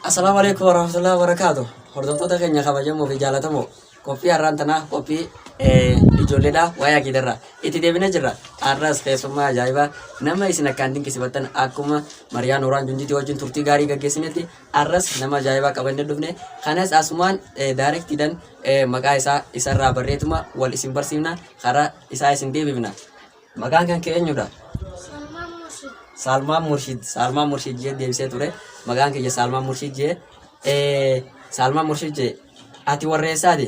Assalaamu alaikum warahmatullahi wabarakatuh. Hordoftoota keenya kabajamoo fi jaalatamoo qophii har'aan tanaa qophii ijoolleedhaa waa'ee aqiidarraa itti deebinee jirra. Har'as keessummaa ajaa'ibaa nama isin akkaan dinqisiifattan akkuma Mariyaa Nuuraan Junjiitii wajjin turtii gaarii gaggeessinetti har'as nama ajaa'ibaa qabannee dhufne. Kanas asumaan daarektiidhaan maqaa isaa isarraa barreetuma wal isin barsiifna karaa isaa isin deebifna. Maqaan kan kee eenyudha? Salmaan Murshid. Saalmaan Murshid. Saalmaan Murshid jee deebisee ture. Maqaan kiyya Saalmaan Murshid jee. Saalmaan Murshid jee. Ati warra eessaati?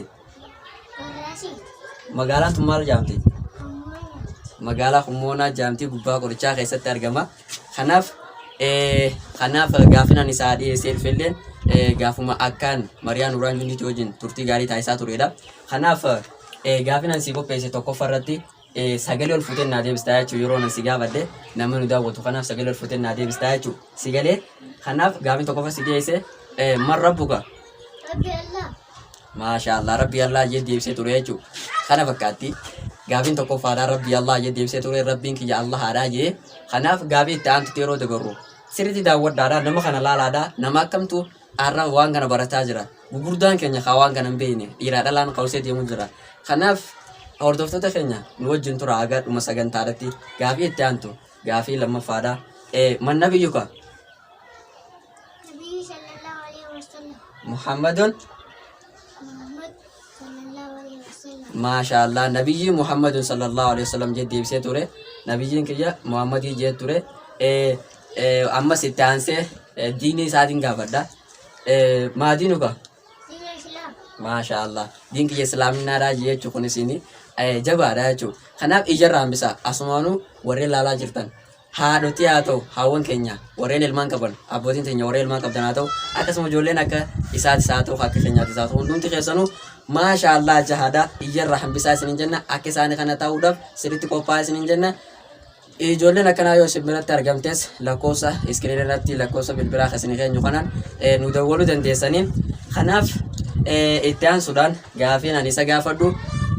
Warraasii. Magaalaan tun maal jaamti? Ammoo Magaalaa Hummoonaa jaamtii gubbaa qorichaa keessatti argama. Kanaaf kanaaf gaafinan isaa dhiyeessee dhufelleen gaafuma akkaan Mariyaa Nuuraan Jundiitii wajjin turtii gaarii taasisaa turedha. Kanaaf gaafinan sii qopheesse tokkoffaa irratti sagalee ol fuutee naa deebistaa jechuudha yeroo nan si gaafadhe nama nu daawwatu kanaaf sagalee ol fuutee naa deebistaa jechuudha si galee kanaaf gaafin tokkoffaa si dhiyeesse man rabbuka Rabbi Allah. maasha Allah rabbi Allah jee deebisee ture jechuudha kana fakkaatti gaafin tokkoffaadhaa rabbi Allah jee deebisee ture rabbiin kiyya Allahaadhaa jee kanaaf gaafii itti aantutti yeroo dabarru sirriitti daawwadhaadhaa nama kana laalaadhaa nama akkamtu har'a waan kana barataa jira. Gugurdaan keenya kaa waan kana hin beekne dhiiraa dhalaan qawsee deemu jira. Kanaaf hordoftoota keenya nu wajjin tura haga dhuma sagantaadhatti gaafii itti aantu gaafii lammaffaadha. Man nabiyyuka? Nabiyyi sallallahu alaihi wasallam. Muhammadun Muhammad sallallahu alaihi wasallam. Maasha Allah nabiyyi Muhammadun sallallahu alaihi wasallam jee deebisee ture. Nabiyyiin kiyya Muhammadii jee ture. Ammas itti aansee diinii isaatiin gaafadha. Maa diinuka? Diina Islaam. Maasha Allah. Diin kiyya islaaminaadhaa jee jechuun kunis jabaadha jechuudha. Kanaaf ijarraa hambisa. Asumaanuu warreen laalaa jirtan. Haadhotii haa ta'u haawwan keenya warreen ilmaan qaban abbootiin teenya warreen ilmaan qabdan haa ta'u akkasuma ijoolleen akka isaatis haa ta'u akka keenyaatis haa ta'u hundumti keessanuu maasha Allah jahaadha ijarraa hambisaa isinin jenna akka isaanii kana ta'uudhaaf sirriitti qophaa'aa isinin jenna. Ijoolleen akkanaa yoo isin biratti argamtes lakkoofsa iskiriina irratti lakkoofsa bilbilaa kan isin keenyu kanaan nu dawwaluu dandeessanii. Kanaaf itti aansuudhaan gaafiin ani isa gaafadhu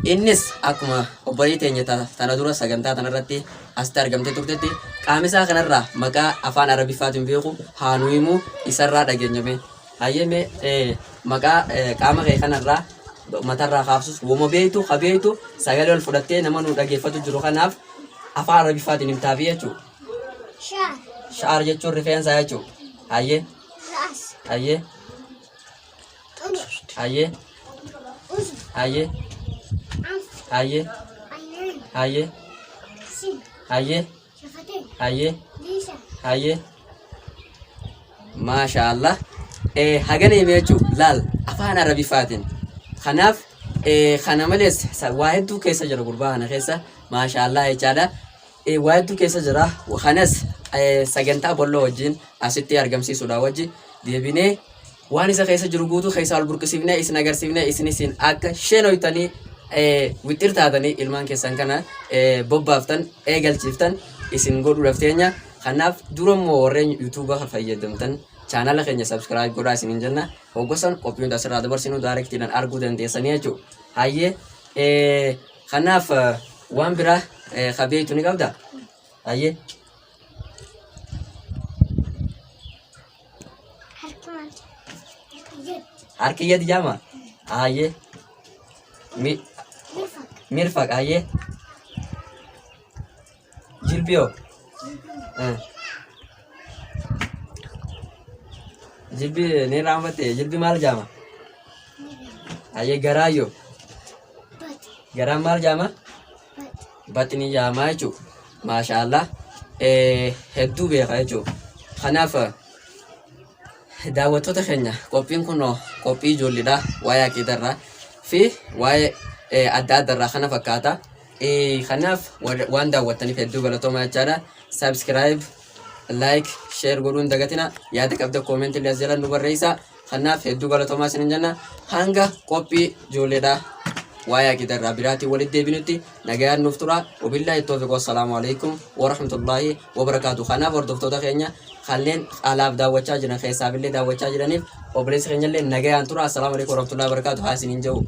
innis akkuma obbolii teenya tana dura sagantaa tanarratti asitti argamtee turtetti qaamisaa kanarraa maqaa afaan Arabiffaatiin beeku haa nu himu isarraa dhageenyame. Hayyee mee maqaa qaama kee kanarraa matarraa kaafsus woma beektu ka beektu sagalee ol fudhattee nama nu dhageeffatu jiru kanaaf afaan Arabiffaatiin himtaafi jechuudha. Shaar. Sha'ar jechuun rifeensa jechuudha. Hayyee Ra'as. hayyee Unuq. hayyee Uzun. hayyee Anf. hayyee Aynaan. hayyee Sin. hayyee Shafateen. hayyee Liisa. hayyee maasha Allah hagana hime jechuun laal afaan Arabiffaatiin kanaaf kana malees waa hedduu keessa jira gurbaa kana keessa maasha Allah jechaadha waa hedduu keessa jira kanas sagantaa bolloo wajjin asitti argamsiisuudha wajji deebinee waan isa keessa jiru guutuu keessaa ol burqisiifnee isin agarsiifnee isin isin akka sheenoytanii wixxir taatanii ilmaan keessan kana bobbaaftan eegalchiiftan isin godhuudhaaf teenya. Kanaaf dura immoo warreen YouTube fayyadamtan chaanala keenya subscribe godhaa isiniin jenna. Hoggosan qophii hunda asirraa dabarsinu daarektiidhaan arguu dandeessanii jechuudha. Hayyee kanaaf waan biraa ka beektu ni qabda? Hayyee. Harki maal? Harki jedhu. Harki yadi jaama? Hayyee. Mirfaq. Mirfaq hayyee. Jilbi hoo? Jilbi ni raanfatte jilbi maal jaama? Hayyee garaayyoo? Bat. Garaan maal jaama? Bat. Baxni jaamaa jechuudha. Maasha Allah. Hedduu beeka jechuudha. Kanaaf daawwattoota keenya qophiin kun qophii ijoolleedha waa'ee aqiidarraa fi waa'ee adda addarraa kana fakkaata. Kanaaf waan daawwattaniif hedduu galatoomaa jechaadha. Subscribe, like, share godhuun dagatina. Yaada qabda comment illee as jala nu barreessaa. Kanaaf hedduu galatoomaa isinin jenna. Hanga qophii ijoolleedha waa'ee aqiidarraa biraatiin walitti deebinutti nagayaan nuuf tura. Wabillaahi toofiq wassalaamu alaikum warahmatullaahi wabarakaatu. Kanaaf hordoftoota keenya kanneen alaaf daawwachaa jiran keessaaf illee daawwachaa jiraniif obboleessi keenya illee nagayaan tura. Assalaamu alaikum warahmatullaahi wabarakaatu. Haa isinin jedhu.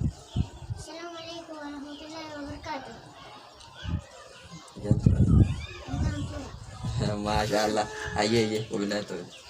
Assalamu alaikum warahmatullahi wabarakatuh. Nagaan tura. Maasha Allah. Hayyee hayyee. Wabillaahi toofiq.